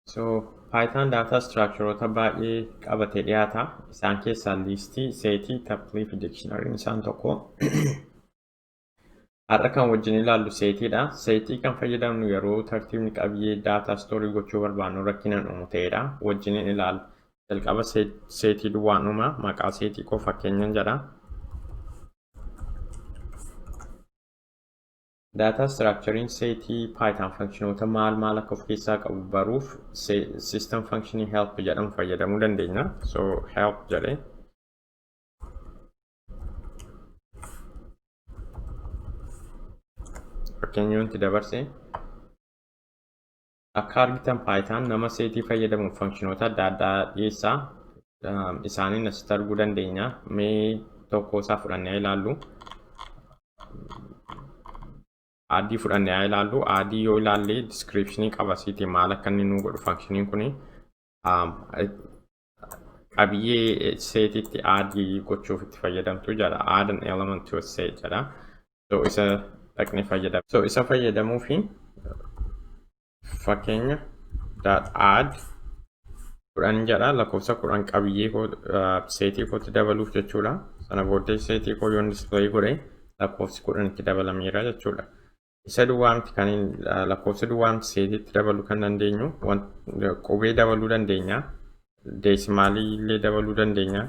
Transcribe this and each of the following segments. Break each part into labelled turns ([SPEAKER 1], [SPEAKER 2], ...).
[SPEAKER 1] So Python data structureota baay'ee qabatee dhiyaata. Isaan keessaa liistii, seetii, taplii fi dictionary isaan tokko. Har'a kan wajjin ilaallu seetiidha. Seetii kan fayyadamnu yeroo tartiibni qabiyyee data store gochuu barbaannu rakkinaan uumu ta'edha. Wajjin ilaalla. Jalqaba seetii duwwaan uuma. Maqaa seetii koo fakkeenyan jedha. Data structure'n seetii Python functionoota maal maal akka of keessaa qabu baruuf system functionii help jedhamu fayyadamuu dandeenya. So help jedhee fakkeenya wanti dabarse akka argitan Python nama seetii fayyadamuuf functionoota adda addaa dhiyeessa. Isaaniin asitti arguu dandeenya. Mee tokko isaa fudhannee ilaallu. Addii fudhannee haa ilaallu. Addii yoo ilaalle descriptionii qaba asiitii maal akka inni nu godhu functioniin kuni qabiyyee seetitti addii gochuuf itti fayyadamtu jedha. Add an element to a set jedha. So isa dhaqnee fayyadamna. So isa fayyadamuufi fakkeenya dot add 10 jedha, lakkoofsa 10 qabiyyee koo seetii kootti dabaluuf jechuudha. Sana booddee seetii koo yoon display godhe lakkoofsi 10 itti dabalameera jechuudha. Isa duwwaa miti kan lakkoofsa duwwaa miti seetiitti dabaluu kan dandeenyu, qubee dabaluu dandeenya, deesimaalii illee dabaluu dandeenya,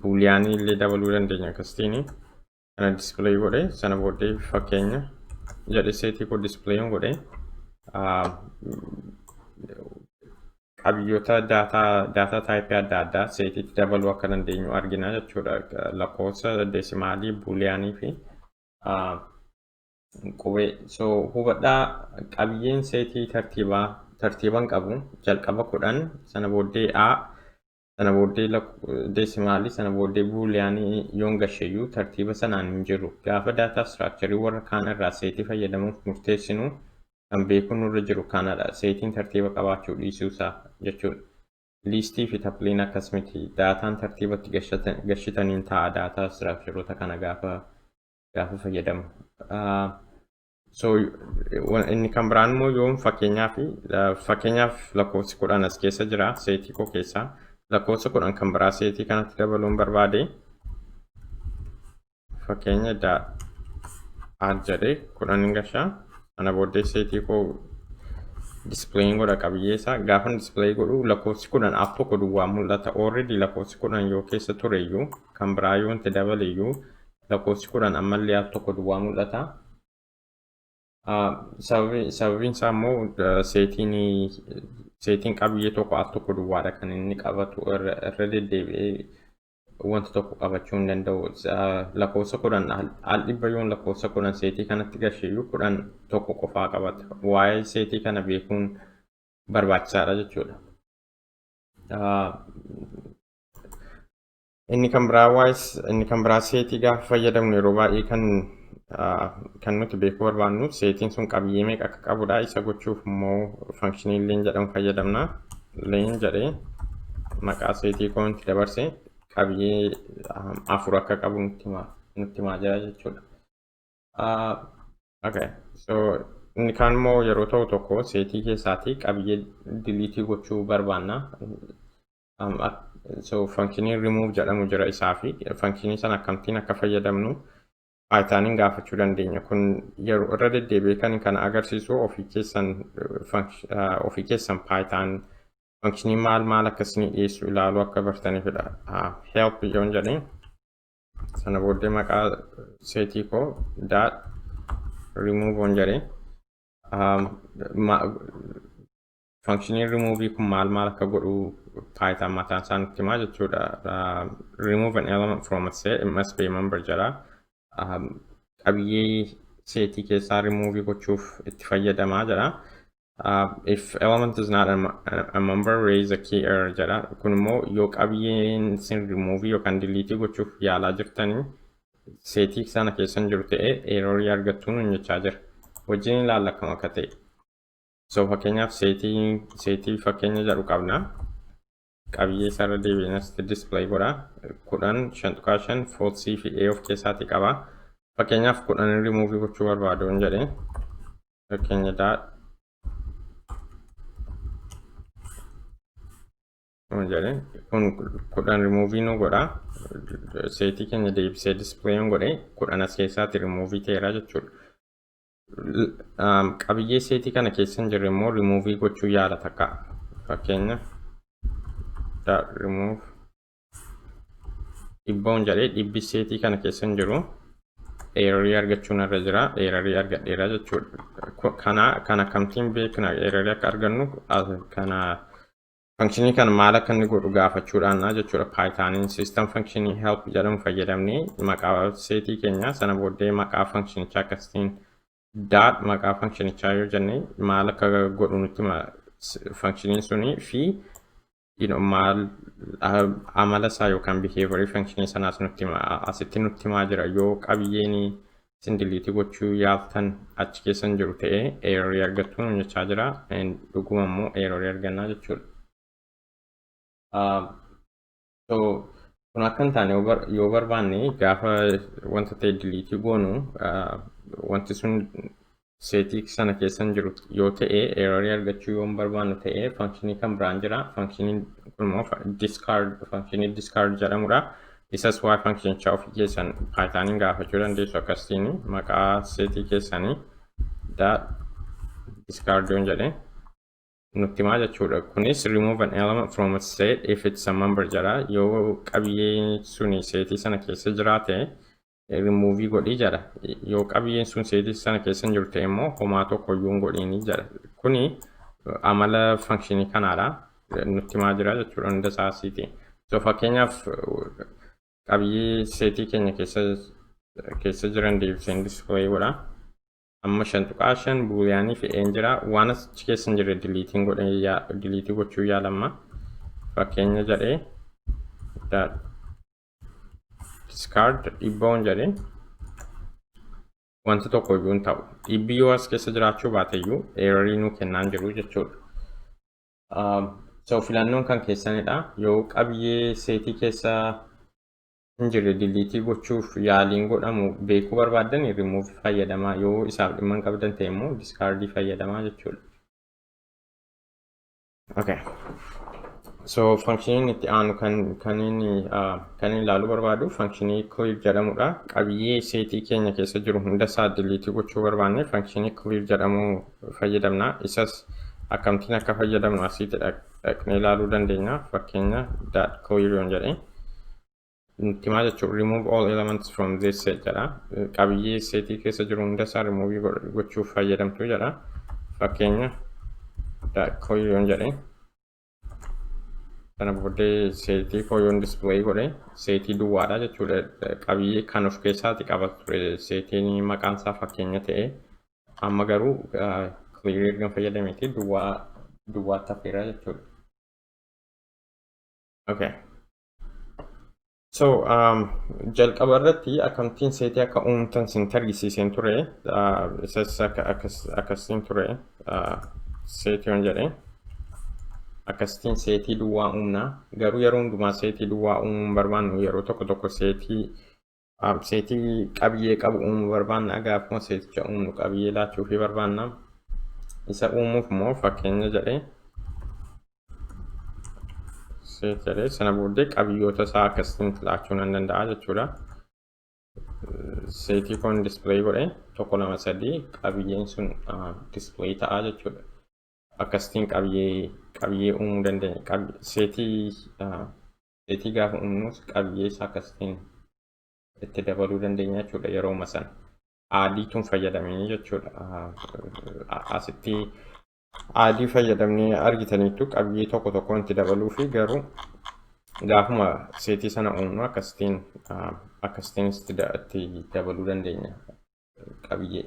[SPEAKER 1] buuliyaanii illee dabaluu dandeenya. Akkasitiin kana display godhe, sana booddee fakkeenya jedhe seetii koo display godhe, qabiyyoota daataa taayipii adda addaa seetiitti dabaluu akka dandeenyu argina jechuudha. Lakkoofsa, deesimaalii, buuliyaanii fi qubee. So hubadhaa, qabiyyeen seetii tartiibaa tartiiban qabu. Jalqaba 10, sana booddee A, sana booddee deesimaalii, sana booddee buuliyaanii yoon gasheyyuu tartiiba sanaan hin jiru. Gaafa daataa istiraakcharii warra kaan irraa seetii fayyadamuuf murteessinu kan beekuun nurra jiru kanadha. Seetiin tartiiba qabaachuu dhiisuusaa jechuudha. Liistii fi tapliin akkas miti. Daataan tartiibatti gashitaniin ta'a daataa istiraakcharoota kana gaafa fayyadamu. So inni kan biraan immoo yoom fakkeenyaaf lakkoofsi 10 as keessa jira seetii koo keessaa, lakkoofsa 10 kan biraa seetii kanatti dabaluun barbaade, fakkeenya add jedhee 10 hin gashaa. Sana booddee seetii koo displayin godha qabiyyee isaa. Gaafa display godhu lakkoofsi 10 al tokko duwwaa mul'ata. Already lakkoofsi 10 yoo keessa tureyyuu, kan biraa yoo itti dabaleyyuu, lakkoofsi 10 ammallee al tokko duwwaa mul'ata. Sababiin isaa immoo seetiin qabiyyee tokko al tokko duwwaadha kan inni qabatu, irra deddeebi'ee wanta tokko qabachuu hin danda'u. Lakkoofsa 10 al 100 yoon lakkoofsa 10 seetii kanatti gasheeyyuu 10 tokko qofaa qabata. Waa'ee seetii kana beekuun barbaachisaadha jechuudha. Inni kan biraa waa'ee inni kan biraa seetii gaafa fayyadamnu yeroo baay'ee kan nuti beekuu barbaannu seetiin sun qabiyyee meeqa akka qabudha. Isa gochuuf immoo function len jedhamu fayyadamna. Len jedhee maqaa seetii koo itti dabarse, qabiyyee 4 akka qabu nutti himaa jira jechuudha. Okay, so inni kaan immoo yeroo ta'u tokko seetii keessaatii qabiyyee diliitii gochuu barbaanna. So functionii remove jedhamu jira isaa fi functionii sana akkamittiin akka fayyadamnu Pythoniin gaafachuu dandeenya. Kun yeroo irra deddeebi'ee kan kana agarsiisu ofii keessan Python functionii maal maal akka isinii dhiyeessu ilaaluu akka bartaniifidha. Help yoon jedhee, sana booddee maqaa seetii koo dot remove yoon jedhee, functionii remove kun maal maal akka godhu Python mataan isaa nutti himaa jechuudha. Remove an element from a set, it must be a member jedha. Qabiyyee seetii keessaa remove gochuuf itti fayyadamaa jedha. If element is not a member, raise a key error jedha. Kun immoo yoo qabiyyeen isin remove yookaan delete gochuuf yaalaa jirtanii seetii sana keessa hin jiru ta'e errorii argattuu nuun jechaa jira. Wajjin ilaalla akkam akka ta'e. So fakkeenyaaf seetii fakkeenya jedhu qabna. Qabiyyee isaarra deebiin asitti display godha. 10, 5.5, false fi A of keessaatii qaba. Fakkeenyaaf 10 remove gochuu barbaadu hin jedhee. Fakkeenya dot Jedhe kun 10 rimuuvii nu godha. Seetii keenya deebisee display godhe, 10 as keessaatti rimuuvii ta'eera jechuudha. Qabiyyee seetii kana keessa hin jirre immoo rimuuvii gochuu yaala takka. Fakkeenya remove dhibboon jedhee, dhibbi seetii kana keessa hin jiru. Errorii argachuun irra jira. Errorii argadheera jechuudha. Kana kan akkamtiin beekna errorii akka argannu? Kana functionii kana maal akka inni godhu gaafachuudhaan jechuudha. Pythoniin system functionii help jedhamu fayyadamnee maqaa seetii keenya sana booddee maqaa functionichaa akkasitiin dot maqaa functionichaa yoo jenne, maal akka godhu nutti functioniin suni fi maal amala isaa yookaan behaviorii functionii sanaas nutti asitti nutti himaa jira. Yoo qabiyyeen isin deleteii gochuu yaaltan achi keessa hin jiru ta'ee, errorii argattu jechaa jira. Dhuguma immoo errorii argannaa jechuudha. So kun akka hin taane yoo barbaanne, gaafa wanta ta'e deleteii goonu wanti sun seetii sana keessa hin jiru yoo ta'e, errorii argachuu yoo hin barbaannu ta'e, functionii kan biraan jira. Functioniin kun immoo discard, functionii discard jedhamudha. Isas waa functionichaa ofii keessan Pythoniin gaafachuu dandeessu. Akkasitiin maqaa seetii keessanii dot discard yoon jedhe nutti himaa jechuudha. Kunis "remove an element from a set if it's a member" jedha. Yoo qabiyyeen suni seetii sana keessa jiraate, removeii godhii jedha. Yoo qabiyyeen sun seetii sana keessa hin jiru ta'e immoo, homaa tokko iyyuu hin godhiini jedha. Kuni amala functionii kanaadha. Nutti himaa jira jechuudha hunda isaasiiti. So fakkeenyaaf qabiyyee seetii keenya keessa jiran deebiseen display godha. Amma 5.5 booleanii fe'een jira. Waan achi keessa hin jirre deleteiin godhee deleteii gochuu yaalamma. Fakkeenya jedhee discard dhibboon jedhee, wanti tokko iyyuu hin ta'u. Dhibbi yoo as keessa jiraachuu baate iyyuu, errorii nuu kennaan jiru jechuudha. So filannoon kan keessanidha. Yoo qabiyyee seetii keessa hin jirre deleteii gochuuf yaaliin godhamu beekuu barbaaddan, remove fayyadamaa. Yoo isaaf dhimma hin qabdan ta'e immoo, discardii fayyadamaa jechuudha. Okay. So functioniin itti aanu kan inni ilaaluu barbaadu functionii clear jedhamudha. Qabiyyee seetii keenya keessa jiru hunda isaa deleteii gochuu barbaanne, functionii clear jedhamu fayyadamna. Isas akkamtiin akka fayyadamnu asitti dhaqnee ilaaluu dandeenya. Fakkeenya dot clear yoon jedhe nutti himaa jechuudha. "Remove all elements from this set" jedha. Qabiyyee seetii keessa jiru hunda isaa remove gochuuf fayyadamtu jedha. Fakkeenya dot clear yoon jedhe, sana booddee seetii koo yoon display godhe, seetii duwwaadha jechuudha. Qabiyyee kan of keessaati qaba ture seetiin maqaan isaa fakkeenya ta'e, amma garuu clear erga fayyadameeti duwwaa duwwaatti hafeera jechuudha. Okay. So jalqaba irratti akkamittiin seetii akka uumtan sin argisiiseen ture. Isas akkasiin ture. Seetii yoon jedhe, akkasitiin seetii duwwaa uumna. Garuu yeroo hundumaa seetii duwwaa uumuu barbaannu. Yeroo tokko tokko seetii qabiyyee qabu uumuu barbaanna. Gaafuma seeticha uumnu qabiyyee laachuufii barbaanna. Isa uumuuf immoo fakkeenya jedhee set jedhee, sana booddee qabiyyoota isaa akkasitiin laachuu nan danda'a jechuudha. Seetii kun display godhe, tokko, lama, sadii, qabiyyeen sun display ta'a jechuudha. Akkasitiin qabiyyee uumuu dandeenya. Seetii gaafa uumnus qabiyyee isaa akkasitiin itti dabaluu dandeenya jechuudha yerooma sana. Addiituun fayyadamanii jechuudha. Asitti addii fayyadamnee argitaniittu qabiyyee tokko tokkoon itti dabaluu fi garuu gaafuma seetii sana uumnu akkasitiin itti dabaluu dandeenya qabiyyee.